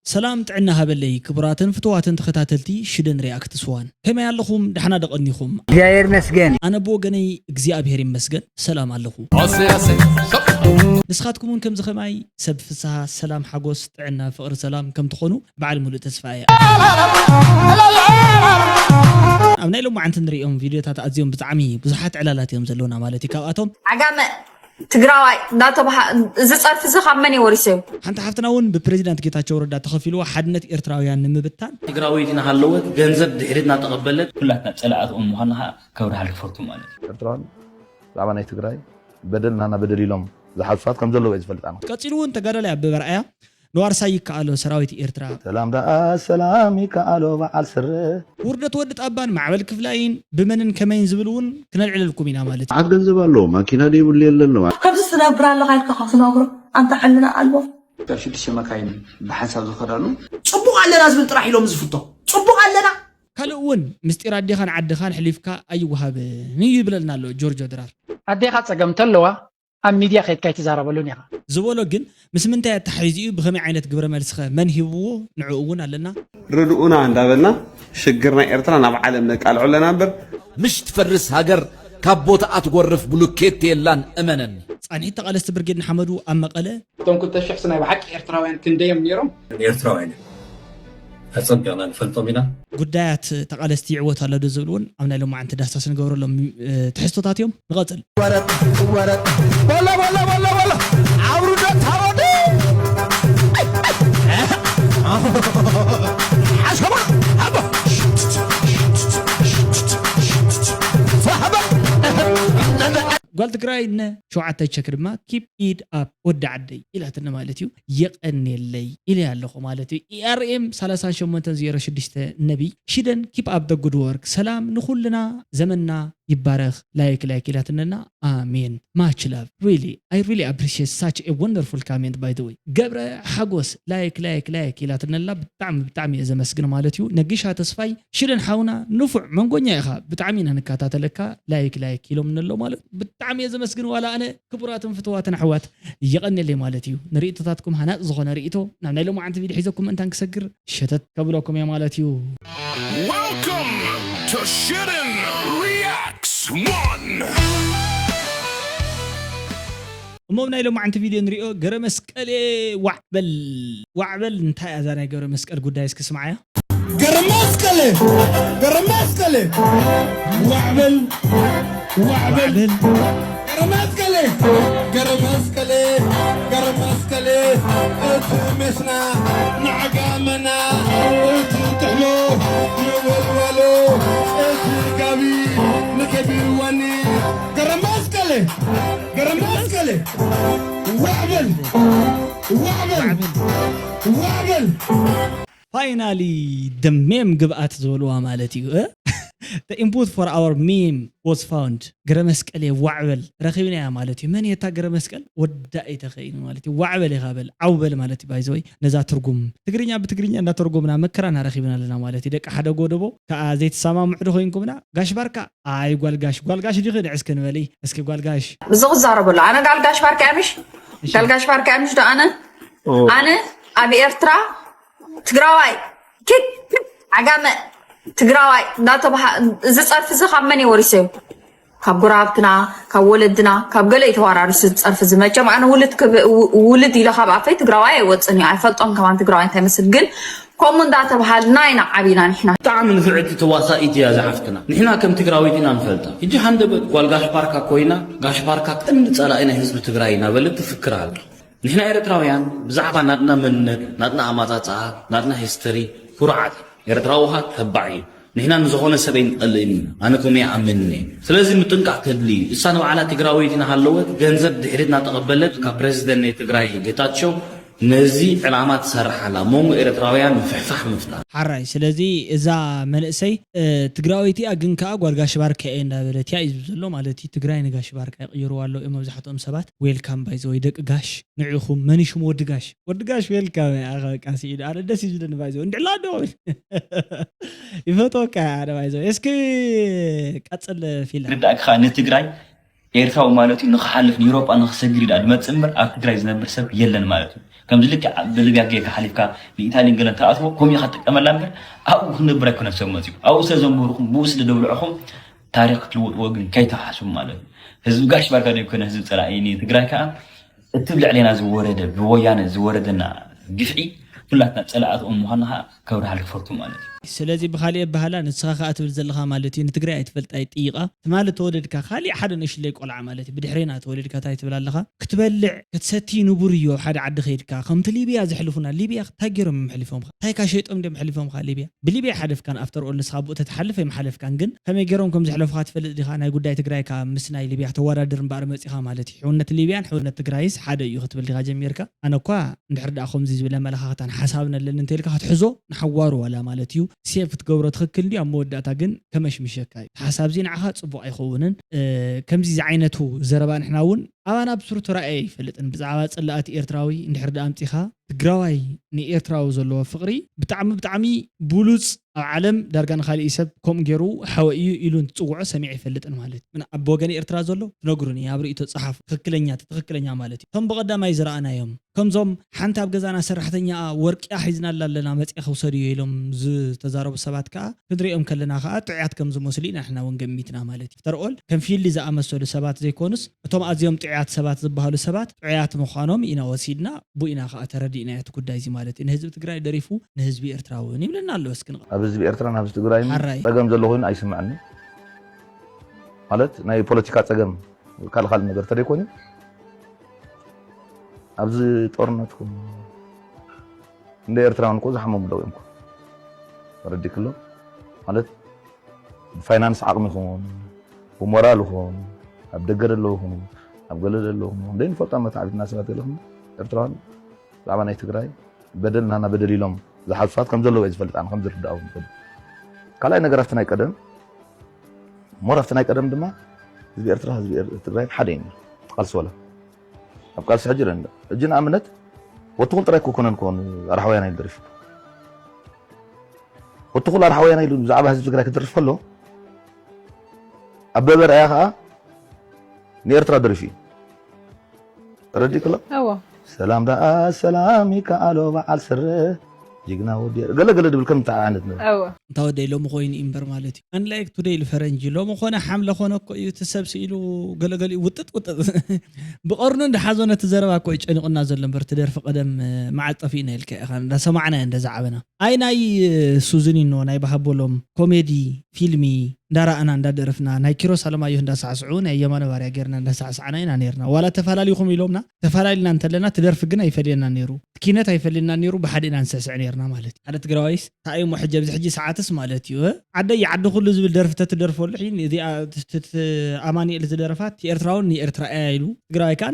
ሰላም ጥዕና ሃበለይ ክቡራትን ፍቱዋትን ተኸታተልቲ ሽደን ሪኣክትስ ዋን፣ ከመይ ኣለኹም? ደሓና ዶ ቀኒኹም? እግዚኣብሔር ይመስገን። ኣነ ብወገነይ እግዚኣብሔር ይመስገን ሰላም ኣለኹ። ንስኻትኩም እውን ከምዚ ከማይ ሰብ ፍስሃ፣ ሰላም፣ ሓጎስ፣ ጥዕና፣ ፍቕሪ፣ ሰላም ከም ትኾኑ በዓል ሙሉእ ተስፋ እየ። ኣብ ናይ ሎማዓንቲ ንሪኦም ቪድዮታት ኣዝዮም ብጣዕሚ ብዙሓት ዕላላት እዮም ዘለውና ማለት እዩ። ካብኣቶም ዓጋመ ትግራዋይ እንዳተባሃ እዚ ፀርፊ እዚ ካብ መን እዩ ወሪሰዮ? ሓንቲ ሓፍትና እውን ብፕሬዚዳንት ጌታቸው ረዳ ተኸፊልዋ ሓድነት ኤርትራውያን ንምብታን ትግራወይቲ እናሃለወት ገንዘብ ድሕሪት እናተቐበለት ኩላትና ፀላእትኦም ምዃንና ከዓ ከብርሃልኪ ፈቱ ማለት እዩ። ኤርትራውያን ብዛዕባ ናይ ትግራይ በደል ናና በደል ኢሎም ዝሓስባት ከም ዘለዉ እየ ዝፈልጥ ኣነ። ቀፂሉ እውን ተጋዳላይ ኣበበ ኣርኣያ ንዋርሳይ ይከኣሎ ሰራዊት ኤርትራ። ሰላም ደኣ ሰላም ይከኣሎ በዓል ስረ። ውርደት ወዲ ጣባን ማዕበል ክፍላይን ብመንን ከመይን ዝብል እውን ክነልዕለልኩም ኢና ማለት እዩ። መዓት ገንዘብ ኣለዎ፣ ማኪና ደይብሉ የለን። ከምዚ ትነብር ኣለኻ ኢልካ ክትነግሮ ኣንታ ሕልና ኣልቦ። ካብ ሽዱሽተ መካይን ብሓንሳብ ዝኸዳሉ። ጽቡቕ ኣለና ዝብል ጥራሕ ኢሎም ዝፍቶ። ጽቡቕ ኣለና። ካልእ እውን ምስጢር ኣዴኻን ዓድኻን ሕሊፍካ ኣይወሃብን እዩ ይብለልና ኣሎ ጆርጆ ድራር። ኣዴኻ ጸገም ተለዋ ኣብ ሚድያ ከይድካ ኣይትዛረበሉን ኢኻ። ዝበሎ ግን ምስ ምንታይ ኣተሓሒዙ እዩ? ብኸመይ ዓይነት ግብረ መልስኸ መን ሂብዎ? ንዕኡ እውን ኣለና። ርድኡና እንዳበልና ሽግር ናይ ኤርትራ ናብ ዓለም ነቃልዖ ኣለና እምበር። ምሽ ትፈርስ ሃገር ካብ ቦታኣ ትጎርፍ ብሉኬት የላን እመነኒ። ጻንሒት ተቓለስቲ ብርጌድ ንሓመዱ ኣብ መቐለ። እቶም ክልተ ሽሕ ናይ ብሓቂ ኤርትራውያን ክንደይ እዮም ነይሮም? ኤርትራውያን እዮም። ኣጸቢቕና ንፈልጦም ኢና። ጉዳያት ተቓለስቲ ይዕወት ኣሎ ዶ ዝብል እውን ኣብ ናይ ሎማዓንቲ ዳህሳስ ንገብረሎም ትሕዝቶታት እዮም። ንቐጽል። ጓል ትግራይ ነ ሸውዓተ ቸክ ድማ keep it up ወዲ ዓደይ ኢላትኒ ማለት እዩ። የቐንየለይ ኢለ ኣለኹ ማለት እዩ። E R M ሰላሳ ሸሞንተ ዜሮ ሽዱሽተ ነቢይ ሽደን keep up the good work። ሰላም ንኹልና ዘመንና ይባረኽ። ላይክ ላይክ ኢላትነና ኣሜን። Much love really I really appreciate such a wonderful comment by the way። ገብረ ሓጎስ ላይክ ላይክ ላይክ ኢላትነላ ብጣዕሚ ብጣዕሚ እየ ዘመስግን ማለት እዩ። ነጊሻ ተስፋይ ሽደን ሓውና ንፉዕ መንጎኛ ኢኻ ብጣዕሚ ኢና ንከታተለካ ላይክ ላይክ ኢሎም ነሎ ማለት ብጣዕሚ እየ ዘመስግን ዋላ ኣነ ክቡራትን ፍትዋትን ኣሕዋት የቐንየለይ ማለት እዩ። ንርእይቶታትኩም ሃናጽ ዝኾነ ርእይቶ ናብ ናይ ሎማዓንቲ ቪድዮ ሒዘኩም ምእንታን ክሰግር ሸተት ከብለኩም እየ ማለት እዩ። Welcome to Shitten Reacts One. እሞ ናይ ሎማዓንቲ ቪድዮ ንሪኦ ገረ መስቀል ዋዕበል ዋዕበል እንታይ እያ እዛ ናይ ገረ መስቀል ጉዳይ እስኪ ስምዓያ። ገረመስቀሌ ገረመስቀሌ ዋዕበል ዋዕበል ገረመስቀሌ ገረመስቀሌ ገረመስቀሌ እቲ ሜስና ንዓጋመና እቲ ጥሕሎ ንወልዋሎ እቲ ጋቢ ንከቢርዋኒ ገረመስቀሌ ገረመስቀሌ ዋዕበል ዋዕበል ዋዕበል ፋይናሊ ደሜም ግብኣት ዝበልዋ ማለት እዩ። The input for our meme was found። ገረ መስቀል እየ ዋዕበል ረኺብናያ ማለት እዩ። መን እየታ ገረ መስቀል ወዳ እዩ ተኸኢኑ ማለት እዩ። ዋዕበል ኢኻ በል ዓውበል ማለት እዩ። ባይዘወይ ነዛ ትርጉም ትግርኛ ብትግርኛ እንዳተርጎምና መከራና ረኺብና ኣለና ማለት እዩ። ደቂ ሓደ ጎደቦ ከዓ ዘይተሰማምዑ ዶ ኮይንኩምና ጋሽ ባርካ ኣይ ጓልጋሽ ጓልጋሽ ዲኺ ንዕስ ክንበሊ እስኪ ጓልጋሽ እዚ ክዛረበሉ ኣነ ጋልጋሽ ባርካ ያምሽ ጋልጋሽ ባርካ ያምሽ ዶ ኣነ ኣነ ኣብ ኤርትራ ትግራዋይ ኪድ ዓጋመ ትግራዋይ እንዳተባሃ እዚ ፀርፊ እዚ ካብ መን እዩ ወሪሰዮ? ካብ ጎረባብትና ካብ ወለድና ካብ ገለ እዩ ተዋራሪሱ እዚ ፀርፊ እዚ። መቸም ኣነ ውልድ ውልድ ኢለ ካብ ኣፈይ ትግራዋይ ኣይወፅን እዩ ኣይፈልጦም ከማን ትግራዋይ እንታይ መስል ግን ከምኡ እንዳተባሃልና ኢና ዓቢና ንሕና። ብጣዕሚ ንፍዕቲ ተዋሳኢት እያ እዛ ሓፍትና። ንሕና ከም ትግራወይቲ ኢና ንፈልጣ። ሕጂ ሃንደበት ጓል ጋሽ ባርካ ኮይና፣ ጋሽ ባርካ ቀንዲ ጸላኢ ናይ ህዝቢ ትግራይ እናበለት ትፍክር ኣላ። ንሕና ኤርትራውያን ብዛዕባ ናትና መንነት፣ ናትና ኣማጻጽኣ፣ ናትና ሂስተሪ ኩሩዓት ኢና። ኤርትራዊ ኸኣ ተባዕ እዩ። ንሕና ንዝኾነ ሰብ ኣይንጠልእን ኢና። ኣነ ከምኡ ይኣምን እየ። ስለዚ ምጥንቃቕ ከድሊ እዩ። እሳ ንባዕላ ትግራወይቲ እናሃለወት ገንዘብ ድሕሪት እናተቐበለት ካብ ፕረዚደንት ናይ ትግራይ ጌታቸው ነዚ ዕላማ ትሰርሕ ኣላ፣ መንጎ ኤርትራውያን ምፍሕፋሕ ምፍጣር። ሓራይ ስለዚ እዛ መንእሰይ ትግራወይቲ እያ ግን ከኣ ጓል ጋሽ ባርካ እየ እንዳበለት እያ እዩ ዝብል ዘሎ ማለት እዩ። ትግራይ ንጋሽ ባርካ ይቕይርዋ ኣለዉ እዮም መብዛሕትኦም ሰባት። Welcome by the way ደቂ ጋሽ ንዕኹም መን እዩ ሽሙ ወዲ ጋሽ? ወዲ ጋሽ welcome እያ ኣኻ በቃ ስዒድ ኣነ ደስ እዩ ዝብለኒ by the way እንድዕላ ዶ ይፈትወካ እየ ኣነ by the way እስኪ ቀጽል ፊልም። ርዳእካ ንትግራይ ኤርትራዊ ማለት እዩ ንክሓልፍ ንኤውሮጳ ንክሰግር እዩ ደኣ ዝመጽእ እምበር ኣብ ትግራይ ዝነብር ሰብ የለን ማለት እዩ። ከምዚ ልክዕ ብሊብያ ጌርካ ሓሊፍካ ንኢታሊን ገለን ትኣትዎ ከምኡ ኢኻ ትጥቀመላ እምበር ኣብኡ ክንነብር ኣይኮነን ሰብ መጽዩ። ኣብኡ ስለ ዘንበርኩም ብኡ ስለ ደብልዕኹም ታሪኽ ክትልውጥዎ ግን ከይትሓስቡ ማለት እዩ። ህዝቢ ጋሽ ባርካ ዶ ይኮነ ህዝቢ ጸላኢ ንትግራይ ከኣ እቲ ኣብ ልዕሌና ዝወረደ ብወያነ ዝወረደና ግፍዒ ኩላትና ጸላእትኦም ምዃንና ከኣ ከብርሃል ክፈቱ ማለት እዩ። ስለዚ ብኻሊእ ኣበሃህላ ንስኻ ከኣ ትብል ዘለኻ ማለት እዩ ንትግራይ ኣይትፈልጣ ኣይትጥይቓ ትማሊ ተወለድካ ካሊእ ሓደ ንእሽለይ ቆልዓ ማለት እዩ ብድሕሬና ተወለድካ እንታይ ትብል ኣለኻ ክትበልዕ ክትሰቲ ንቡር እዩ ኣብ ሓደ ዓዲ ከይድካ ከምቲ ሊብያ ዘሕልፉና ሊብያ እንታይ ገይሮም እዮም ሕሊፎምካ እንታይ ካ ሸይጦም ድዮም ሕሊፎምካ ሊብያ ብሊብያ ሓደፍካን ኣፍተር ኦል ንስኻ ብኡ ተትሓልፍ ኣይምሓለፍካን ግን ከመይ ገይሮም ከም ዘሕለፉኻ ትፈልጥ ዲኻ ናይ ጉዳይ ትግራይ ካ ምስ ናይ ሊብያ ተወዳድር እምበኣር መፂኻ ማለት እዩ ሕውነት ሊብያን ሕውነት ትግራይስ ሓደ እዩ ክትብል ዲኻ ጀሚርካ ኣነ እኳ እንድሕር ደኣ ከምዚ ዝብል ኣመለኻኽታን ሓሳብን ኣለኒ እንተልካ ክትሕዞ ንሓዋሩ ዋላ ማለት እዩ ሴቭ ክትገብሮ ትኽክል እንዲ ኣብ መወዳእታ ግን ከመሽምሸካ እዩ ሓሳብዚ ንዓኻ ፅቡቕ ኣይኸውንን ከምዚ ዝዓይነቱ ዘረባ ንሕና እውን ኣባና ብስሩ ተራእየ ኣይፈልጥን ብዛዕባ ፅላኣት ኤርትራዊ እንድሕር ደኣ ኣምፂኻ ትግራዋይ ንኤርትራዊ ዘለዎ ፍቕሪ ብጣዕሚ ብጣዕሚ ብሉፅ ኣብ ዓለም ዳርጋ ንኻሊእ ሰብ ከምኡ ገይሩ ሓወ እዩ ኢሉ እንትፅውዖ ሰሚዐ ይፈልጥን ማለት እዩ ኣብ ወገን ኤርትራ ዘሎ ትነግሩኒ ኣብ ርእቶ ፀሓፉ ትኽክለኛ ትኽክለኛ ማለት እዩ እቶም ብቐዳማይ ዝረኣናዮም ከምዞም ሓንቲ ኣብ ገዛና ሰራሕተኛኣ ወርቂኣ ሒዝናላ ኣለና መፂኣ ክውሰድዮ ኢሎም ዝተዛረቡ ሰባት ከዓ ክንሪኦም ከለና ከዓ ጥዑያት ከም ዝመስሉ ኢና ንሕና እውን ገሚትና ማለት እዩ። ኣፍተር ኦል ከም ፊሊ ዝኣመሰሉ ሰባት ዘይኮኑስ እቶም ኣዝዮም ጥዑያት ሰባት ዝበሃሉ ሰባት ጥዑያት ምዃኖም ኢና ወሲድና ብኡ ኢና ከዓ ተረዲእናዮ እቲ ጉዳይ እዚ ማለት እዩ። ንህዝቢ ትግራይ ደሪፉ ንህዝቢ ኤርትራ እውን ይብለና ኣሎ እስኪ ንቐ- ኣብ ህዝቢ ኤርትራን ኣብ ህዝቢ ትግራይን ሓራይ። ፀገም ዘሎ ኮይኑ ኣይስምዐኒ ማለት ናይ ፖለቲካ ፀገም ካልእ ካልእ ነገር ተደይኮይኑ ኣብዚ ጦርነት ኩን እንደ ኤርትራውያን እኮ ዝሓመሙ ኣለዉ እዮም እኮ ተረዲክሎ ማለት ብፋይናንስ ዓቕሚ ይኹን ብሞራል ይኹን ኣብ ደገ ዘለዉ ይኹኑ ኣብ ገለ ዘለዉ ይኹኑ ዘይንፈልጦም መታዕቢትና ሰባት ገለ ይኹኑ ኤርትራውያን ብዛዕባ ናይ ትግራይ በደል ናና በደል ኢሎም ዝሓስባት ከም ዘለዉ እየ ዝፈልጥ ኣነ ከም ዝርዳኡ በደል ካልኣይ ነገር ኣብቲ ናይ ቀደም ሞር ኣብቲ ናይ ቀደም ድማ ህዝቢ ኤርትራ ህዝቢ ኤር- ትግራይ ሓደ እዩ ነይሩ። ቃልሲ ወላ ኣብ ቃልሲ ሕጂ ረ ሕጂ ንኣብነት ወትኹል ጥራይ ክኮነን ክኾኑ ኣርሓውያን ኣይደርፍ ወትኹል ኣርሓውያን ኢሉ ብዛዕባ ህዝቢ ትግራይ ክደርፍ ከሎ ኣበበ ርኣያ ከዓ ንኤርትራ ደሪፉ እዩ ረዲክሎ እዎ ሰላም ደኣ ሰላም ይከኣሎ በዓል ስረ ጅግና ወዲ ገለ ገለ ድብል ከም እንታይ ዓይነት ነገር እዎ እንታ ወደይ ሎሚ ኮይኑ እዩ እምበር ማለት እዩ ኣንላይክ ቱደይ ኢሉ ፈረንጂ ሎሚ ኮነ ሓምለ ኮነ እኮ እዩ እቲ ሰብ ስኢሉ ገለገሊኡ ውጥጥ ውጥጥ ብቐርኑ እንዳሓዞ ነቲ ዘረባ እኮ እዩ ጨኒቑና ዘሎ እምበር እቲ ደርፊ ቀደም መዓዝ ጠፊእና ኢልካ ኢኻ እንዳሰማዕና እንዳ ዝዓበና ኣይ ናይ ሱዝኒኖ ናይ ባህቦሎም ኮሜዲ ፊልሚ እንዳረኣና እንዳደረፍና ናይ ኪሮስ ኣለማየሁ እንዳሳዕስዑ ናይ የማነ ባርያ ጌርና እንዳሳዕሳዕና ኢና ነርና ዋላ ተፈላለዩኹም ኢሎምና ተፈላለና እንተለና ትደርፊ ግን ኣይፈልየና ነይሩ ኪነት ኣይፈልየና ነይሩ ብሓደ ኢና ንስዕስዕ ነርና ማለት እዩ ሓደ ትግራዋይስ እንታይ እሞ ሕጂ ኣብዚ ሕጂ ሰዓትስ ማለት እዩ ዓደይ ዓዲ ኩሉ ዝብል ደርፊ ተትደርፈሉ ሕጂ እዚኣ ኣማኒኤል ዝደረፋት ኤርትራውን ንኤርትራ እያ ኢሉ ትግራዋይ ከዓ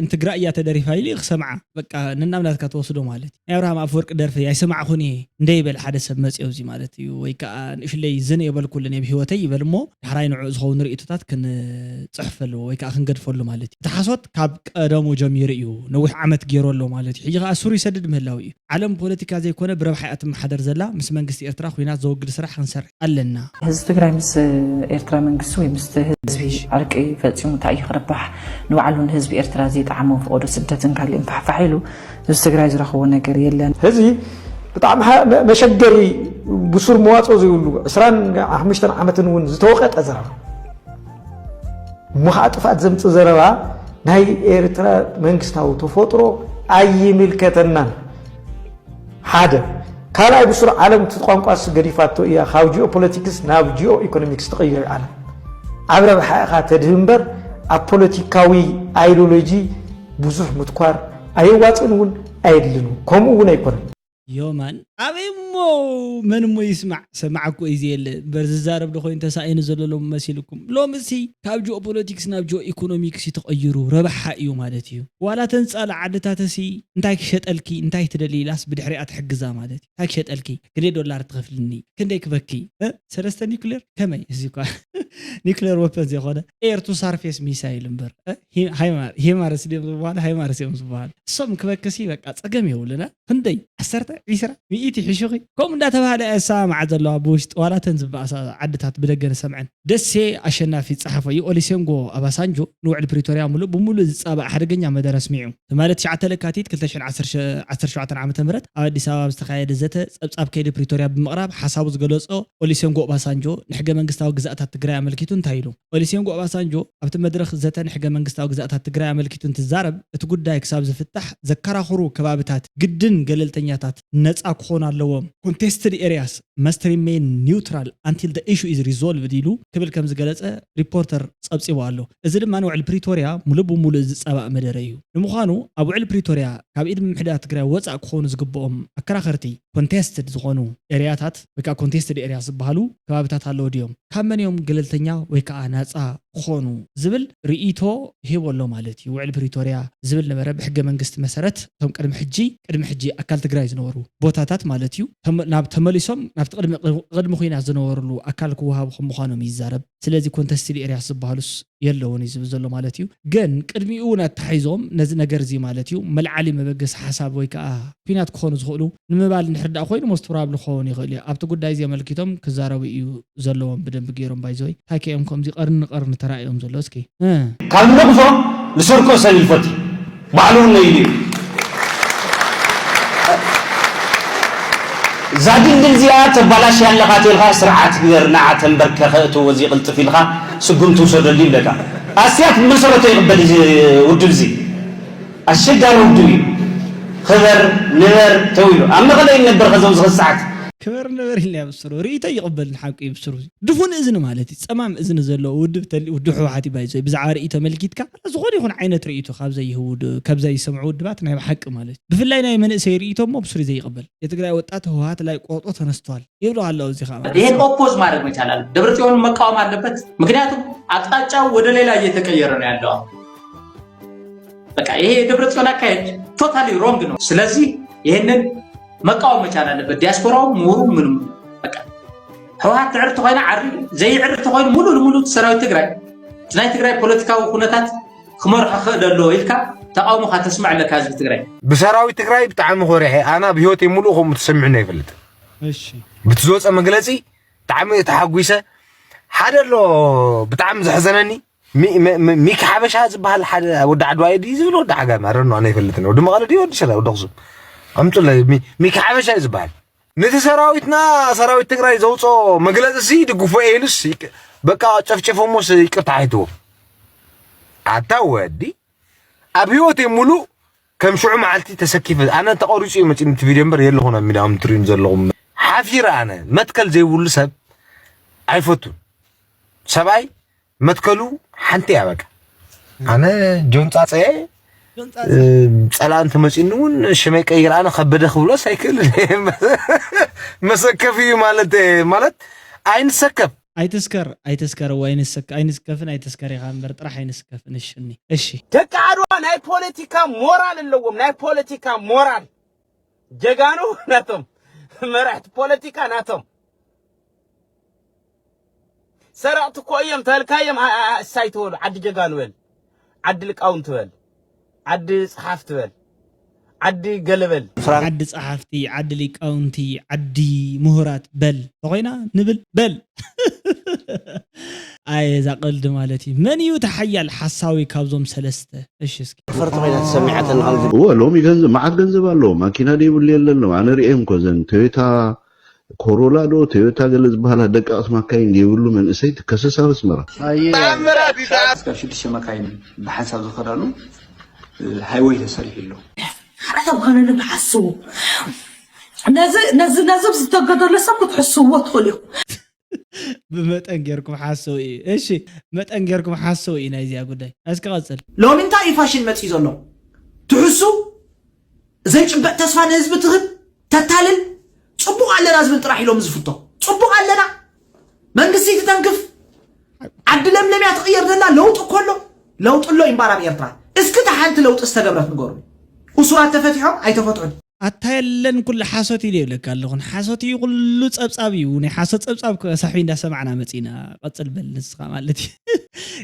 ንትግራዋይ እያ ተደሪፋ ኢሉ ክሰምዓ በቃ ነናብ ናትካ ተወስዶ ማለት እዩ ናይ ኣብርሃም ኣፈወርቂ ደርፊ ኣይሰማዕኹን እየ እንደ ይበል ሓደ ሰብ መፅዮ እዚ ማለት እዩ ወይ ከዓ ንእሽለይ ዝን የበልኩልን የብ ህይወተይ ይበል እሞ ዳሕራይ ንዕኡ ዝኸውን ርእቶታት ክንፅሕፈሉ ወይ ከዓ ክንገድፈሉ ማለት እዩ እቲ ሓሶት ካብ ቀደሙ ጀሚሩ እዩ ነዊሕ ዓመት ገይሩ ኣሎ ማለት እዩ ሕጂ ከዓ ሱር ይሰድድ ምህላው እዩ ዓለም ፖለቲካ ዘይኮነ ብረብሓ እያ ትመሓደር ዘላ ምስ መንግስቲ ኤርትራ ኩናት ዘወግድ ስራሕ ክንሰርሕ ኣለና ህዝቢ ትግራይ ምስ ኤርትራ መንግስቲ ወይ ምስ ህዝቢ ዕርቂ ፈፂሙ እንታይ እዩ ክርባሕ ንባዕሉ ንህዝቢ ኤርትራ ዘይጠዓሞ ፈቐዶ ስደትን ካልእን ፋሕፋሕ ኢሉ ህዝቢ ትግራይ ዝረኽቦ ነገር የለን ህዚ ብጣዕሚ መሸገሪ ብሱር መዋፅኦ ዘይብሉ ዕስራን ሓሙሽተን ዓመትን እውን ዝተወቐጠ ዘረባ እሞ ከዓ ጥፍኣት ዘምፅእ ዘረባ ናይ ኤርትራ መንግስታዊ ተፈጥሮ ኣይምልከተናን ሓደ ካልኣይ ብሱር ዓለም እቲ ቋንቋስ ገዲፋቶ እያ ካብ ጂኦ ፖለቲክስ ናብ ጂኦ ኢኮኖሚክስ ትቕይር ዓለም ኣብ ረብሓ ኢኻ ተድህ እምበር ኣብ ፖለቲካዊ ኣይዲዮሎጂ ብዙሕ ምትኳር ኣየዋፅን እውን ኣየድልን ከምኡ እውን ኣይኮነን ዮማን ኣበይ እሞ መን እሞ ይስማዕ ሰማዕ እኮ እዩ ዘየለ እምበር ዝዛረብ ዶ ኮይኑ ተሳኢኑ ዘሎ ሎሚ መሲልኩም ሎምሲ ካብ ጂኦ ፖለቲክስ ናብ ጂኦ ኢኮኖሚክስ እዩ ተቐይሩ ረብሓ እዩ ማለት እዩ ዋላ ተንፃለ ዓድታተሲ እንታይ ክሸጠልኪ እንታይ ትደሊ ኢላስ ብድሕሪኣ ትሕግዛ ማለት እዩ እንታይ ክሸጠልኪ ክንደይ ዶላር ትኸፍልኒ ክንደይ ክበኪ ሰለስተ ኒክሌር ከመይ እዚ እኳ ኒክሌር ወፐን ዘይኮነ ኤር ቱ ሳርፌስ ሚሳይል እምበር ሃይማርስ ድም ዝበሃሉ ሃይማርስ እዮም ዝበሃሉ እሶም ክበክሲ በቃ ፀገም የብሉና ክንደይ ዓሰርተ ዒስራ ሚእቲ እቲ ሕሹኺ ከምኡ እንዳተባህለ እያ ዝሰማማዓ ዘለዋ ብውሽጢ፣ ዋላ እተን ዝበኣሳ ዓድታት ብደገ ንሰምዐን። ደሴ ኣሸናፊ ዝጸሓፎ እዩ። ኦሊሴንጎ ኣባሳንጆ ንውዕል ፕሪቶርያ ሙሉእ ብሙሉእ ዝጻባእ ሓደገኛ መደረ ኣስሚዑ። ትማሊ ትሽዓተ ለካቲት ክልተ ሽሕን ዓሰርተ ሸውዓተን ዓመተ ምህረት ኣብ ኣዲስ ኣበባ ኣብ ዝተኻየደ ዘተ ጸብጻብ ከይዲ ፕሪቶርያ ብምቕራብ ሓሳቡ ዝገለጾ ኦሊሴንጎ ኦባሳንጆ፣ ንሕገ መንግስታዊ ግዝኣታት ትግራይ ኣመልኪቱ እንታይ ኢሉ? ኦሊሴንጎ ኦባሳንጆ ኣብቲ መድረኽ ዘተ ንሕገ መንግስታዊ ግዝኣታት ትግራይ ኣመልኪቱ እንትዛረብ፣ እቲ ጉዳይ ክሳብ ዝፍታሕ ዘከራኽሩ ከባብታት ግድን ገለልተኛታት ነጻ ክኾኑ ኣለዎም። Contested areas must remain neutral until the issue is resolved ኢሉ ክብል ከም ዝገለጸ ሪፖርተር ጸብጺቡ ኣሎ። እዚ ድማ ንውዕል ፕሪቶርያ ሙሉእ ብሙሉእ ዝጻባእ መደረ እዩ። ንምዃኑ ኣብ ውዕል ፕሪቶርያ ካብ ኢድ ምምሕዳር ትግራይ ወጻእ ክኾኑ ዝግብኦም ኣከራኸርቲ፣ ኮንቴስትድ ዝኾኑ ኤርያታት ወይ ከዓ ኮንቴስትድ ኤርያስ ዝበሃሉ ከባብታት ኣለዉ ድዮም? ካብ መን እዮም ገለልተኛ ወይ ከዓ ናፃ ክኾኑ ዝብል ርእይቶ ሂቡ ኣሎ ማለት እዩ። ውዕል ፕሪቶርያ ዝብል ነበረ ብሕገ መንግስቲ መሰረት እቶም ቅድሚ ሕጂ፣ ቅድሚ ሕጂ ኣካል ትግራይ ዝነበሩ ቦታታት ማለት እዩ፣ ተመ-፣ ናብ ተመሊሶም ናብቲ ቅድሚ፣ ቅድሚ ኲናት ዝነበሩሉ ኣካል ክወሃቡ ከም ምዃኖም ይዛረብ። ስለዚ ኮንተስትድ ኤርያስ ዝበሃሉስ የለውን እዩ ዝብል ዘሎ ማለት እዩ። ግን ቅድሚኡ እውን ኣተሓሒዞም ነዚ ነገር እዚ ማለት እዩ፣ መልዓሊ መበገሲ ሓሳብ ወይ ከዓ ኲናት ክኾኑ ዝኽእሉ ንምባል እንድሕር ደኣ ኮይኑ ሞስት ፕሮባብሊ ክኸውን ይኽእል እዩ። ኣብቲ ጉዳይ እዚ ኣመልኪቶም ክዛረቡ እዩ ዘለዎም ብደንቢ ገይሮም። ባይዘወይ እንታይ ከ እዮም ከምዚ ቀርኒ ንቀርኒ ተራእዮም ዘሎ እስኪ? እ። ካብ ንነቕፎ ንሰርቆ ሰብ ይፈቱ። ባዕሉ እውን ነይሉ እዩ። እዛ ድልድል እዚኣ ተባላሽያ ኣለኻ ተልካ ስርዓት ግበር፣ ንዓ ተንበርከኸ እትዎ እዚ ቅልጥፍ ኢልካ ስጉምቲ ውሰደሉ ይብለካ። ኣስትያት ብመሰረቱ ይቕበል እዚ ውድብ እዚ። ኣሸጋሪ ውድብ እዩ። ክበር፣ ንበር ተው ኢሉ። ኣብ መቐለ እዩ ነበር ከዘው ዝኽሰዓት። ክበር ንበር ኢልና ብስሩ። ርእይቶ ይቕበል ንሓቁ እዩ ብስሩ። ድፉን እዝኒ ማለት እዩ። ጸማም እዝኒ ዘለዎ ውድብ ተል-፣ ውድብ ህወሓት እዩ ባይዞ። ብዛዕባ ርእይቶ መልኪትካ ዝኾነ ይኹን ዓይነት ርእይቶ ካብ ዘይህቡ ውድ-፣ ካብ ዘይሰምዑ ውድባት ናይ ብሓቂ ማለት እዩ። ብፍላይ ናይ መንእሰይ ርእይቶ እሞ ብስሩ ዘይቕበል። የትግራይ ወጣት ህወሓት ላይ ቆርጦ ተነስቷል ይብሉ ኣለዉ። እዚ ከዓ ማለት ይሄን እዩ። ኦፖዝ ማድረግ መቻል አለ። ደብረጽዮን መቃወም አለበት። ምክንያቱም አቅጣጫው ወደ ሌላ እየተቀየረ ነው ያለው። አሁን በቃ ይሄ የደብረጽዮን አካሄድ ቶታሊ ሮንግ ነው። ስለዚህ ይሄንን መቃወም መቻል አለበት። ዲያስፖራውም ምሁሩም ምንም በቃ ህወሓት ትዕር ተኾይና ዓሪ፣ ዘይዕር ተኾይኑ ሙሉ ለሙሉ እቲ ሰራዊት ትግራይ፣ እቲ ናይ ትግራይ ፖለቲካዊ ኩነታት ክመርሖ ክኽእል ኣለዎ ኢልካ ተቃውሞኻ ተስምዕ ኣለካ ህዝቢ ትግራይ። ብሰራዊት ትግራይ ብጣዕሚ ኮሪሐ። ኣነ ኣብ ህይወተይ ሙሉእ ከምኡ ተሰሚዑኒ ኣይፈልጥን። እሺ። ብቲ ዝወፀ መግለፂ ብጣዕሚ ተሓጒሰ። ሓደ ኣሎ ብጣዕሚ ዘሕዘነኒ፣ ሚ-፣ ሚ-፣ ሚ-፣ ሚኪ ሓበሻ ዝበሃል ሓደ ወዲ ዓድዋ እዩ ድዩ ዝብል ወዲ ዓጋመ፣ I don't know፣ ኣነ ኣይፈልጥን። ወዲ መቐለ ድዩ ወዲ ሽረ፣ ወዲ ኣኽሱም? ኣምፁለይ፣ ሚ-፣ ሚኪ ሓበሻ እዩ ዝበሃል። ነቲ ሰራዊትና፣ ሰራዊት ትግራይ ዘውፅኦ መግለፂ ሲ ድግፎ እየ ኢሉስ ይቅ-፣ በቃ ጨፍጨፎሞስ ይቅርታ ሓይትዎ። ኣታ ወዲ፣ ኣብ ህይወተይ ሙሉእ ከም ሽዑ መዓልቲ ተሰኪፈ፣ ኣነ ተቆሪፁ እዩ መፂኒ እቲ ቪድዮ እምበር የለኹን ኣብ ሚድያ ከም ትሪኡን ዘለኹም። ሓፊረ ኣነ፣ መትከል ዘይብሉ ሰብ ኣይፈቱን። ሰብኣይ መትከሉ ሓንቲ እያ በቃ። ኣነ ጆን ጻጸ፣ ጆን ጻጸ። እ፣ ጸላእ እንተመጺኡኒ እውን ሽመይ ቀይር፣ ኣነ ከበደ ክብሎስ ኣይክእልን። መሰከፍ እዩ ማለት፣ ማለት ኣይንሰከፍ። ኣይትስከር፣ ኣይትስከር፣ እዋ ኣይንሰክ-፣ ኣይንስከፍን ኣይትስከር ኢኻ እምበር ጥራሕ ኣይንስከፍን። እሺ፣ እኒ-፣ እሺ። ደቂ ዓድዋ ናይ ፖለቲካ ሞራል ኣለዎም፣ ናይ ፖለቲካ ሞራል። ጀጋኑ ናቶም፣ መራሕቲ ፖለቲካ ናቶም። ሰረቕቲ እኮ እዮም ተልካዮም፣ ኣ-፣ ኣ-፣ እሳይ ትበሉ፣ ዓዲ ጀጋኑ በል፣ ዓዲ ሊቃውንቲ በል፣ ዓዲ ጸሓፍቲ በል፣ ዓዲ ገለ በል። ዓዲ ጸሓፍቲ፣ ዓዲ ሊቃውንቲ፣ ዓዲ ምሁራት በል። ተኾይና ንብል በል። ኣየ፣ እዛ ቀልዲ ማለት እዩ። መን እዩ እቲ ሓያል ሓሳዊ ካብዞም ሰለስተ? እሺ፣ እስኪ። ፈርቲ ኮይና ተሰሚዓተኒ ከምዚ። እወ፣ ሎሚ ገንዘብ፣ መዓት ገንዘብ ኣለዎ። ማኪና ደይብሉ የለን። ኣነ ርእየን እኮ እዘን ቶዮታ ኮሮላ ዶ ቶዮታ ገለ ዝበሃላ ደቃቕቲ ማካይን ዘይብሉ መንእሰይ ትከሰስ ኣብ ኣስመራ። ኣየ፣ ተኣምራት ይስዓብ። እስካብ ሽዱሽተ መካይን ብሓንሳብ ዝኸዳሉ፣ እ፣ ሃይወይ ተሰሪሑ ኣሎ። ሓደ ሰብ ኾነ ንብሓስቡ። ነዚ፣ ነዚ፣ ነዚ ዝተገደለ ሰብ ክትሕስዎ ትኽእሉ ኢኹም። ብመጠን ጌርኩም ሓሰው እዩ። እሺ፣ መጠን ጌርኩም ሓሰው እዩ ናይዚኣ ጉዳይ። እስኪ ቀጽል። ሎሚ እንታይ እዩ ፋሽን መጺኡ ዘሎ? ትሕሱ፣ ዘይጭበጥ ተስፋ ንህዝቢ ትህብ፣ ተታልል፣ ጽቡቕ ኣለና ዝብል ጥራሕ ኢሎም ዝፍቶ። ጽቡቕ ኣለና፣ መንግስቲ ትተንክፍ፣ ዓዲ ለምለም እያ ትቕየር ዘላ፣ ለውጢ እኮ ኣሎ። ለውጢ ኣሎ እምበኣር ኣብ ኤርትራ። እስኪ እታ ሓንቲ ለውጢ ዝተገብረት ንገሩኒ። እሱራት ተፈቲሖም ኣይተፈትሑን? ኣታ የለን፣ ኩሉ ሓሶት እዩ ይብለካ ኣለኹ። ሓሶት እዩ፣ ኩሉ ጸብጻብ እዩ። ናይ ሓሶት ጸብጻብ ከ ሳሕቢ እንዳሰማዕና መጺና። ቀጽል በል ንስኻ ማለት እዩ።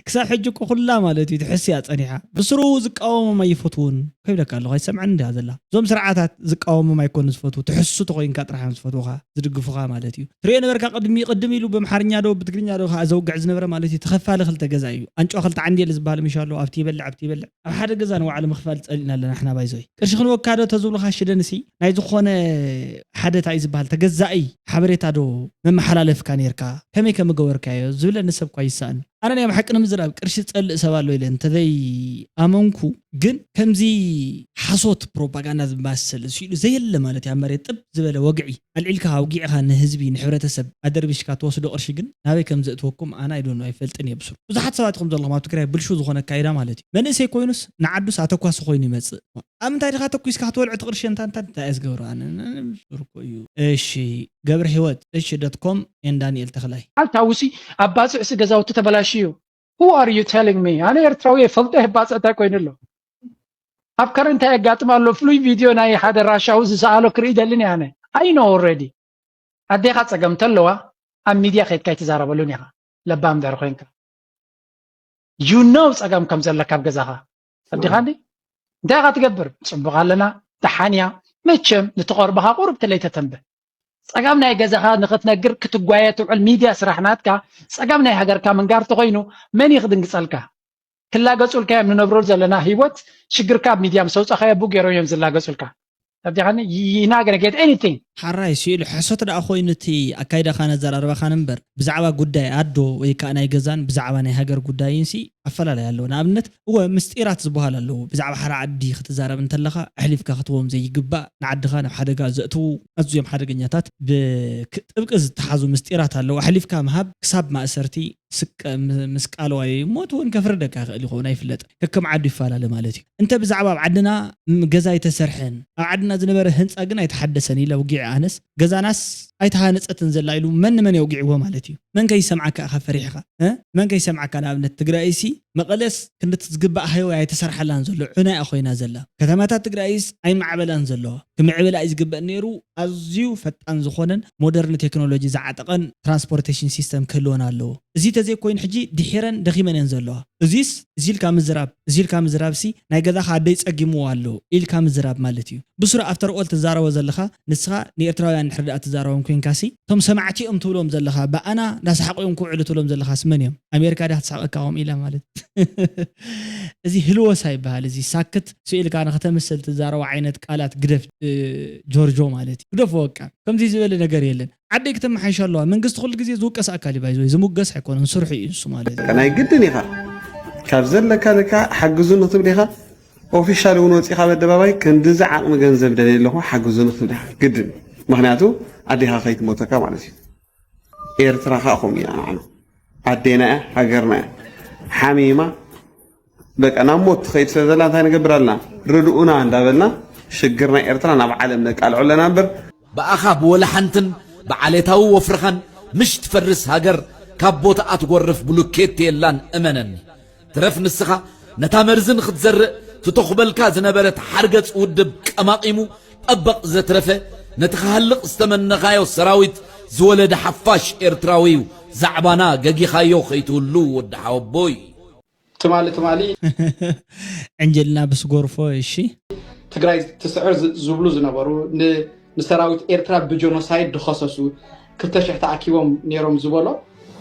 ክሳብ ሕጂ እኮ ኩላ ማለት እዩ ትሕስያ ጸኒሓ። ብስሩ ዝቃወሞም ኣይፈትውን። ከይብለካ ኣለኹ፣ ኣይሰምዐን እንዲያ ዘላ። እዞም ስርዓታት ዝቃወሞም ኣይኮኑ ዝፈትዉ፣ ትሕሱ ተኾይንካ ጥራሕ እዮም ዝፈትዉኻ፣ ዝድግፉኻ ማለት እዩ። ትሪኦ ነበርካ ቅድሚ ቅድም ኢሉ ብኣምሓርኛ ዶ ብትግርኛ ዶ ከዓ ዘውግዕ ዝነበረ ማለት እዩ። ተኸፋሊ ክልተ ገዛ እዩ። ኣንጭዋ ክልተ ዓንዲ የለ ዝበሃል ምሽ ኣሎ፣ ኣብቲ ይበልዕ፣ ኣብቲ ይበልዕ። ኣብ ሓደ ገዛ ንባዕሉ ምኽፋል ጸሊእና ኣለና ንሕና ባይዞይ። ቅርሺ ክንወካ ዶ ተዝብሉኻ ሽደንሲ ናይ ዝኾነ ሓደ እንታይ እዩ ዝበሃል ተገዛኢ ሓበሬታ ዶ መመሓላለፍካ ነርካ? ከመይ ከምገበርካዮ ዝብለኒ ሰብ እኳ ይሰኣን። ኣነ ናይ ብሓቂ ንምዝራብ ቅርሺ ዝጸልእ ሰብ ኣሎ ኢለ እንተዘይ ኣመንኩ፣ ግን ከምዚ ሓሶት ፕሮፓጋንዳ ዝመሳሰል ስኢሉ ዘየለ ማለት እዩ። ኣብ መሬት ጥብ ዝበለ ወግዒ ኣልዒልካ ኣውጊዕኻ ንህዝቢ ንሕብረተሰብ ኣደርቢሽካ ትወስዶ ቅርሺ ግን ናበይ ከም ዘእትወኩም ኣነ ኣይዶኖ ኣይፈልጥን እየ። ብስሩ ብዙሓት ሰባት ኢኹም ዘለኹም ኣብ ትግራይ ብልሹ ዝኾነ ኣካይዳ ማለት እዩ። መንእሰይ ኮይኑስ ንዓዱስ ኣተኳሲ ኮይኑ ይመጽእ። ኣብ ምንታይ ዲኻ ተኩስካ ክትበልዑ ትቕርሺ እንታ እንታ እንታይ እየ ዝገብሮ ኣነ? ብስሩ እኮ እዩ። እሺ ገብረ ህይወት እሺ ዶት ኮም ኤን ዳንኤል ተኽላይ። ኣልታውሲ ኣብ ባጽዕሲ ገዛውቲ ተበላሽዩ። Who are you telling me? ኣነ ኤርትራዊ እየ፣ ፈልጦ እየ ባጽዕ እንታይ ኮይኑ ኣሎ። ኣብ ከረን እንታይ የጋጥም ኣሎ? ፍሉይ ቪድዮ ናይ ሓደ ራሻዊ ዝሰኣሎ ክርኢ ደልን እየ ኣነ። I know already። ኣዴኻ ጸገም እንተለዋ ኣብ ሚድያ ከይድካ ኣይትዛረበሉን ኢኻ። ለባም እንድሕር ኮይንካ። You know ጸገም ከም ዘለካ ኣብ ገዛኻ። ኣዴኻ እንዲ እንታይ ኢኻ ትገብር? ጽቡቕ ኣለና፣ ደሓን እያ። መቸም ንትቐርብኻ ቁሩብ ትለይ ተተንብህ። ጸገም ናይ ገዛኻ ንኽትነግር ክትጓየ ትውዕል ሚድያ ስራሕ ናትካ። ጸገም ናይ ሃገርካ ምንጋር ተኾይኑ መን እዩ ክድንግጸልካ? ክላገጹልካ እዮም ንነብረሉ ዘለና ህይወት። ሽግርካ ኣብ ሚድያ ምስ ኣውጻኻዮ ቡ ገይሮም እዮም ዝላገጹልካ። ተረዲኻኒ? You're not gonna get anything። ሓራይ ስኢሉ ሕሶት ደኣ ኮይኑ እቲ ኣካይዳኻን ኣዘራርባኻን እምበር ብዛዕባ ጉዳይ ኣዶ ወይ ከዓ ናይ ገዛን ብዛዕባ ናይ ሃገር ጉዳይን ሲ ኣፈላላይ ኣለዎ። ንኣብነት እወ ምስጢራት ዝበሃል ኣለዉ። ብዛዕባ ሓደ ዓዲ ክትዛረብ እንተለኻ ኣሕሊፍካ ክትቦም ዘይግባእ ንዓድኻ ናብ ሓደጋ ዘእትዉ ኣዝዮም ሓደገኛታት ብጥብቂ ዝተሓዙ ምስጢራት ኣለዉ። ኣሕሊፍካ ምሃብ ክሳብ ማእሰርቲ ስቀ ምስ ቃለዋይ ሞት እውን ከፍርደካ ይኽእል ይኸውን ኣይፍለጥ። ከከም ዓዱ ይፈላለ ማለት እዩ። እንተ ብዛዕባ ኣብ ዓድና ገዛ ኣይተሰርሐን ኣብ ዓድና ዝነበረ ህንፃ ግን ኣይተሓደሰን ኢለ ውጊዐ ኣነስ ገዛናስ ኣይተሃነፀትን ዘላ ኢሉ መን ንመን የውጊዕዎ ማለት እዩ። መን ከይሰምዓካ ኢኻ ፈሪሕኻ? መን ከይሰምዓካ? ንኣብነት ትግራይ ሲ መቐለስ ክንድቲ ዝግባእ ሃይወይ ኣይተሰርሓላን ዘሎ ዑናያ ኮይና ዘላ። ከተማታት ትግራይስ ኣይማዕበላን ዘለዋ። ክምዕብላ እዩ ዝግበእ ነይሩ። ኣዝዩ ፈጣን ዝኾነን ሞደርን ቴክኖሎጂ ዝዓጠቐን ትራንስፖርቴሽን ሲስተም ክህልወን ኣለዎ። እዚ ተዘይኮይኑ ሕጂ ድሒረን ደኺመን እየን ዘለዋ። እዚስ እዚ ኢልካ ምዝራብ እዚ ኢልካ ምዝራብ ሲ ናይ ገዛኻ ኣደይ ጸጊምዎ ኣሎ ኢልካ ምዝራብ ማለት እዩ። ብስሩ ኣፍተር ኦል ትዛረቦ ዘለኻ ንስኻ ንኤርትራውያን ድሕሪ ደኣ ትዛረቦም ኮንካ ሲ እቶም ሰማዕቲ እዮም ትብሎም ዘለኻ ብኣና እንዳሰሓቑ እዮም ክውዕሉ ትብሎም ዘለኻስ መን እዮም? ኣሜሪካ ድያ ክትስሕቐካ ከምኡ ኢላ ማለት እዚ ህልወሳ ይበሃል። እዚ ሳክት ስኢልካ ንክተምስል ትዛረቦ ዓይነት ቃላት ግደፍ ጆርጆ ማለት እዩ። ግደፎ በቃ። ከምዚ ዝበለ ነገር የለን። ዓደይ ክተመሓይሽ ኣለዋ። መንግስቲ ኩሉ ግዜ ዝውቀስ ኣካል እዩ ባይዘወይ ዝሙገስ ኣይኮነን ስርሑ እዩ ንሱ ማለት እዩ። ናይ ግድን ኢኻ ካብ ዘለካ ለካ ሓግዙ ንክትብል ኢኻ ኦፊሻል እውን ወፂኻ ኣብ ኣደባባይ ክንድዚ ዓቕሚ ገንዘብ ደልየ ኣለኹ ሓግዙ ንክትብል ኢኻ ግድን ምክንያቱ ኣዴኻ ከይትሞተካ ማለት እዩ ኤርትራ ከዓ ከምኡ ኢና ንዓና ኣዴና እያ ሃገርና እያ ሓሚማ በቃ ናብ ሞት ትኸይድ ስለ ዘላ እንታይ ንገብር ኣለና ርድኡና እንዳበልና ሽግር ናይ ኤርትራ ናብ ዓለም ነቃልዖ ኣለና እምበር ብኣኻ ብወላ ሓንትን ብዓሌታዊ ወፍርኻን ምሽ ትፈርስ ሃገር ካብ ቦታኣ ትጎርፍ ብሉኬት የላን እመነኒ። ትረፍ ንስኻ ነታ መርዚ ንኽትዘርእ ትተኹበልካ ዝነበረት ሓርገጽ ውድብ ቀማቒሙ ጠበቕ ዘትረፈ ነቲ ክሃልቕ ዝተመነኻዮ ሰራዊት ዝወለደ ሓፋሽ ኤርትራዊ እዩ። ዛዕባና ገጊኻዮ ከይትህሉ ወዲ ሓወቦይ። ትማሊ ትማሊ ዕንጀልና ብስጎርፎ እሺ ትግራይ ትስዕር ዝብሉ ዝነበሩ ንሰራዊት ኤርትራ ብጀኖሳይድ ድኸሰሱ ክልተ ሽሕ ተኣኪቦም ነይሮም ዝበሎ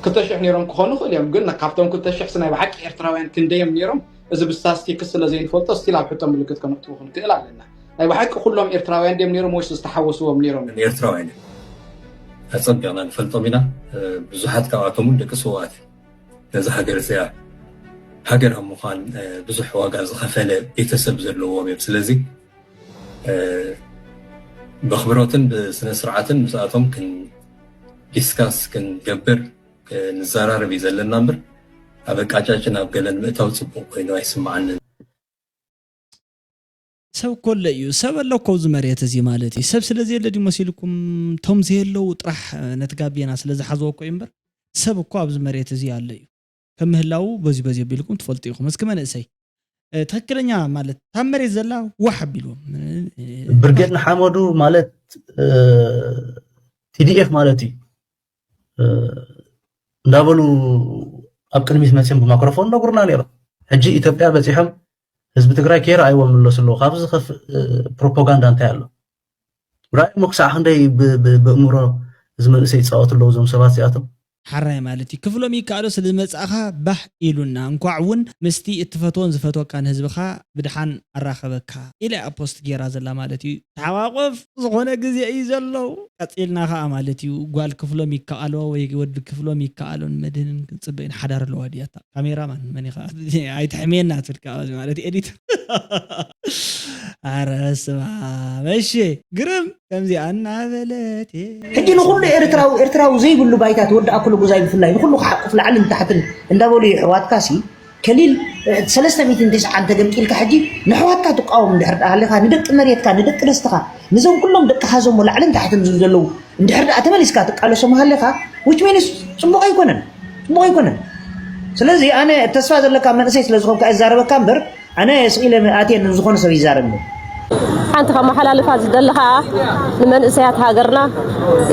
ክልተ ሽሕ ነይሮም ክኾኑ ይኽእሉ እዮም ግን ካብቶም ክልተ ሽሕ ናይ ብሓቂ ኤርትራውያን ክንደዮም ነይሮም እዚ ብስታስቲክስ ስለ ዘይንፈልጦ ስቲል ኣብ ሕቶ ምልክት ከነእትዎ ክንክእል ኣለና ናይ ብሓቂ ኩሎም ኤርትራውያን ድዮም ነይሮም ወይስ ዝተሓወስዎም ነይሮም እዮም ኤርትራውያን እዮም ኣፀቢቕና ንፈልጦም ኢና ብዙሓት ካብኣቶም እውን ደቂ ስውኣት እዮም ነዛ ሃገር እዚኣ ሃገር ኣብ ምዃን ብዙሕ ዋጋ ዝኸፈለ ቤተሰብ ዘለዎም እዮም ስለዚ በኽብሮትን ብስነ ስርዓትን ምስኣቶም ክን ዲስካስ ክንገብር ንዘራረብ እዩ ዘለና እምበር ኣብ ኣቃጫጭን ኣብ ገለን ምእታው ፅቡቅ ኮይኑ ኣይስምዓንን። ሰብ እኮ ኣሎ እዩ ሰብ ኣሎ እኮ ኣብዚ መሬት እዚ ማለት እዩ ሰብ ስለ ዘየለ ድዩ መሲልኩም ቶም ዘየለዉ ጥራሕ ነቲ ጋቤና ስለ ዝሓዝዎ እኮ እዩ እምበር ሰብ እኮ ኣብዚ መሬት እዚ ኣሎ እዩ ከም ምህላዉ በዚ በዚ ኣቢልኩም ትፈልጡ ኢኹም እስኪ መንእሰይ ትክክለኛ ማለት ታብ መሬት ዘላ ዋሕ ኣቢልዎም ብርጌድ ንሓመዱ ማለት ቲዲኤፍ ማለት እዩ እንዳበሉ ኣብ ቅድሚት መፅዮም ብማይክሮፎን ነጉርና ነይሮም። ሕጂ ኢትዮጵያ በፂሖም ህዝቢ ትግራይ ከይረኣይዎ ምለሱ ኣለዉ። ካብዚ ዝኸፍእ ፕሮፓጋንዳ እንታይ ኣሎ? ራእይ እሞ ክሳዕ ክንደይ ብ- ብ- ብእምሮ እዚ መንእሰይ ይፃወቱ ኣለዉ እዞም ሰባት እዚኣቶም። ሓራይ ማለት እዩ። ክፍሎም ይከኣሎ ስለ ዝመጻእኻ ባህ ኢሉና። እንኳዕ እውን ምስቲ እትፈትዎን ዝፈትወካን ህዝብኻ ብድሓን ኣራኸበካ ኢለ እያ ፖስት ጌራ ዘላ ማለት እዩ። ተሓቋቆፍ ዝኾነ ግዜ እዩ ዘሎ። ቀጺልና ኸኣ ማለት እዩ ጓል ክፍሎም ይከኣሎ ወይ ወዲ ክፍሎም ይከኣሎን መድህንን ክንጽበይን ሓዳር ኣለዋ ድያታ ካሜራማን መን ኢኻ ኣይትሕምየና ትብል ከኣ ማለት ኤዲት ኣረ ስማ መሽ ግርም ከምዚኣ እናበለት ሕጂ ንኩሉ ኤርትራዊ ኤርትራዊ ዘይብሉ ባይታ ትወድኣ ኩሉ ጉዛይ ብፍላይ ንኩሉ ክሓቁፍ ላዕልን ታሕትን እንዳበሉ የሕዋትካ ሲ ከሊል ሰለስተ ሚእትን ተስዓን ተገምጢልካ ሕጂ ንሕዋትካ ትቃወም እንድሕር ደኣ ሃሊኻ ንደቂ መሬትካ ንደቂ ርስትኻ ንዞም ኩሎም ደቅኻ ዞሞ ላዕልን ታሕትን ዝብሉ ዘለዉ እንድሕር ደኣ ተመሊስካ ትቃለሶም ሃሊኻ which means ጽቡቕ ኣይኮነን ጽቡቕ ኣይኮነን ስለዚ ኣነ ተስፋ ዘለካ መንእሰይ ስለ ዝኾንካ እዛረበካ እምበር ኣነ ስኢለ ኣትየ ንዝኾነ ሰብ ይዛረብ ሓንቲ ከመሓላልፋ ዝደሊ ከዓ ንመንእሰያት ሃገርና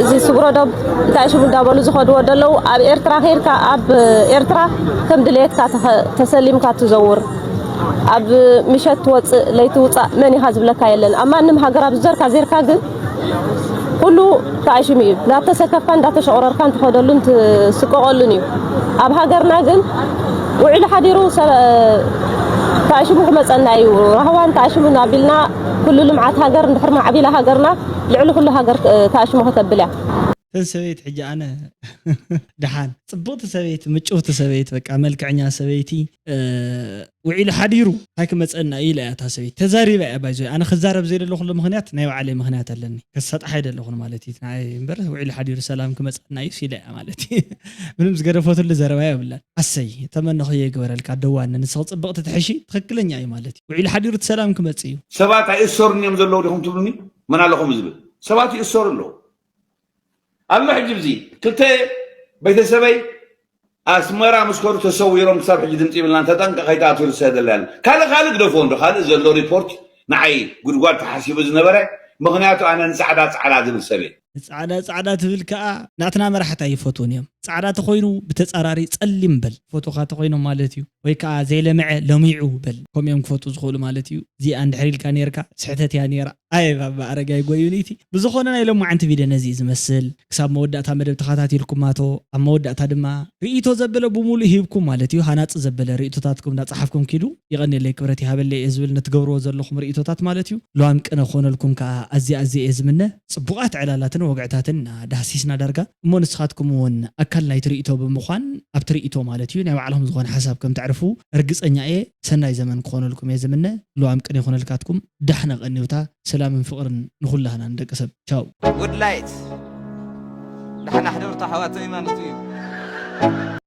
እዚ ስግሮ ዶብ እንታይ ሽሙ እንዳበሉ ዝኸድዎ ደለዉ ኣብ ኤርትራ ከይድካ ኣብ ኤርትራ ከም ድሌትካ ተኸ- ተሰሊምካ ትዘውር ኣብ ምሸት ትወፅእ ለይቲ ውፃእ መን ኢኻ ዝብለካ የለን ኣብ ማንም ሃገር ኣብ ዝዘርካ ዜርካ ግን ኩሉ ተኣሽሙ እዩ እንዳተሰከፍካ እንዳተሸቑረርካን ትኸደሉን ትስቀቐሉን እዩ ኣብ ሃገርና ግን ውዒሉ ሓዲሩ ሰብ ተኣሽሙ ክመፀና እዩ ራህዋን ተኣሽሙን ኣቢልና ኩሉ ልምዓት ሃገር እንድሕር ማዕቢላ ሃገርና ልዕሊ ኩሉ ሃገር ተኣሽሙ ከተብል እያ ተን ሰበይት ሕጂ ኣነ ድሓን ፅብቕቲ ሰበይቲ ምጭውቲ ሰበይቲ በቃ መልክዕኛ ሰበይቲ ውዒሉ ሓዲሩ እንታይ ክመፀና እዩ ኢላ እያ እታ ሰበይቲ ተዛሪባ እያ ባይዞ ኣነ ክዛረብ ዘይደለኹሉ ምክንያት ናይ ባዕለይ ምክንያት ኣለኒ ከሳጣሕ ኣይደለኹን ማለት እዩ ንዓይ እምበር ውዒሉ ሓዲሩ ሰላም ክመፀና እዩ ኢላ እያ ማለት እዩ ምንም ዝገደፈትሉ ዘረባ የብላን ኣሰይ ተመነኽዮ ይግበረልካ ደዋነ ንስኺ ፅብቕቲ ትሕሺ ትኽክለኛ እዩ ማለት እዩ ውዒሉ ሓዲሩ እቲ ሰላም ክመፅእ እዩ ሰባት ኣይእሰሩን እዮም ዘለዉ ዲኹም ትብሉኒ መን ኣለኹም ዝብል ሰባት ይእሰሩ ኣለዉ ኣሎ ሕጂ ብዚ ክልተ ቤተሰበይ ኣስመራ ምስ ከዱ ተሰዊሮም ክሳብ ሕጂ ድምፂ ይብልና ተጠንቀ ከይትኣትው ርሰ ደለያን ካልእ ካልእ ግደፎ እንዶ ካልእ ዘሎ ሪፖርት ንዓይ ጉድጓድ ተሓሲቡ ዝነበረ ምክንያቱ ኣነ ንፃዕዳ ፃዕዳ ዝብል ሰብ እየ ንፃዕዳ ፃዕዳ ትብል ከዓ ናትና መራሕቲ ኣይፈትውን እዮም ፃዕዳ ተኮይኑ ብተፃራሪ ፀሊም በል ፈትኻ ተኮይኖም ማለት እዩ ወይ ከዓ ዘይለምዐ ለሚዑ በል ከምኦም ክፈቱ ዝኽእሉ ማለት እዩ እዚኣ እንድሕር ኢልካ ነርካ ስሕተት እያ ነራ ኣየ ባባ ኣረጋይ ጎዩኒቲ ብዝኾነ ናይ ሎማዓንቲ ቪድዮ ነዚ እዩ ዝመስል ክሳብ መወዳእታ መደብ ተኸታቲልኩማቶ ኣብ መወዳእታ ድማ ርእይቶ ዘበለ ብሙሉእ ሂብኩም ማለት እዩ ሃናፂ ዘበለ ርእይቶታትኩም እንዳፀሓፍኩም ኪዱ ይቐንየለይ ክብረት ይሃበለይ እየ ዝብል ንትገብርዎ ዘለኹም ርእይቶታት ማለት እዩ ለዋም ቅነ ክኾነልኩም ከዓ ኣዝየ ኣዝየ እየ ዝምነ ፅቡቓት ዕላላትን ወግዕታትን ዳህሲስና ዳርጋ እሞ ንስኻትኩም እውን ኣካል ናይቲ ርእይቶ ብምዃን ኣብቲ ርእይቶ ማለት እዩ ናይ ባዕልኹም ዝኾነ ሓሳብ ከም ተዕርፉ ርግፀኛ እየ ሰናይ ዘመን ክኾነልኩም እየ ዝምነ ለዋም ቅን ይኹነልካትኩም ዳሕነ ቀኒውታ ሰላምን ፍቕርን ንኹላህና ንደቂ ሰብ ቻው Good light ዳሕና ሕደርቱ ኣሕዋተይ ማለት እዩ